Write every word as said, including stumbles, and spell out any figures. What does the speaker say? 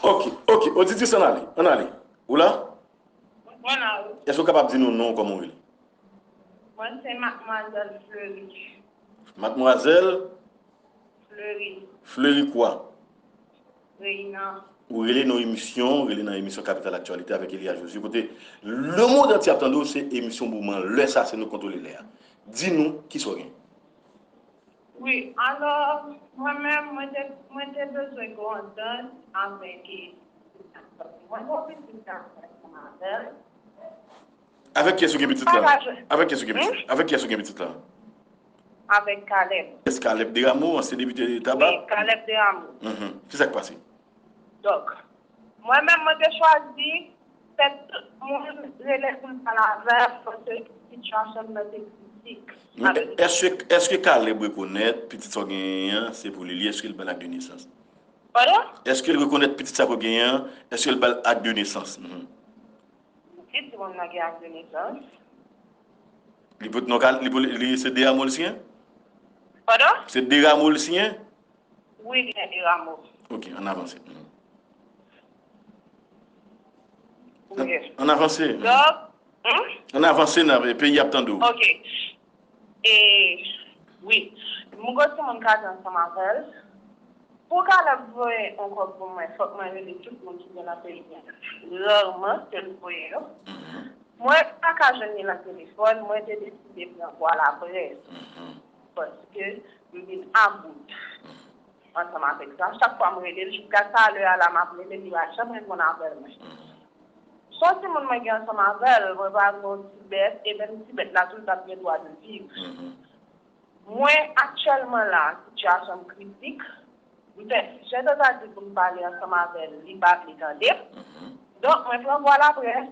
Ok, ok, oditris, ann ale, ann ale. Ou la? Mwen la, wi. Èske w kapab di nou non w, kòman w rele? Mwen se Madmwazèl Fleury. Madmwazèl Fleury. Fleury kwa? Reina. Ou rele nan emisyon, ou rele nan emisyon Kapital Aktyalite avèk Elia Josué, kote lemonn antye ap tande w, se emisyon moman. Lè sa, se nou kontwole lè a. Di nou, kisa w gen? Wi, alò, mwen menm, mwen te, mwen te bezwen gen yon antant avèk, mwen gen yon pitit ansanm avè l. Avèk kiyès ou gen pitit la? Avèk kiyès ou gen pitit? Avèk kiyès ou gen pitit la? Avèk Caleb. Èske Caleb Desrameaux, ansyen depite Taba? Wi, Caleb Desrameaux. Mhm. Kisa k pase? Donk, mwen menm, mwen te chwazi fè tout moun rele pou m pale avè l, paske sitiyasyon m nan te kritik. Men èske, èske Caleb rekonèt pitit sa w genyen an, se pou li, li, èske l ba l ak de nesans? Padon? Èske l rekonèt pitit sa w genyen an, èske l ba l ak de nesans? Mhm. Wi, timoun nan gen ak de nesans. Li pot non, li, li se Desrameaux l siyen? Padon? Se Desrameaux l siyen? Wi, li se Desrameaux. Ok, ann avanse. Mhm. Wi. Ann avanse. Donk, hmm? Ann avanse, nan peyi ap tande w. Ok. E, wi. M gwo timoun ka di ansanm avè l. Pou Caleb voye yon kòb pou mwen, fòk mwen rele tout moun ki gen nan peyi a. Rarman ke l voye yo. Mhm. Mwen pa ka jwenn li nan telefòn, mwen te deside pran vwa laprès. Mhm. Paske m vin about ansanm avèk sa. Chak fwa m rele l, jiska talè a la m ap rele l, li pa janm reponn apèl mwen. Se yon timoun mwen gen ansanm avè l, mwen pa gen yon ti bèt, e menm ti bèt la tou, l t ap gen dwa de viv. Mhm. Mwen, aktyèlman la, sitiyasyon m kritik. M fè plizyè tantativ pou m pale ansanm avè l, li pa vle tande m. Mhm. Donk, mwen pran vwa laprès,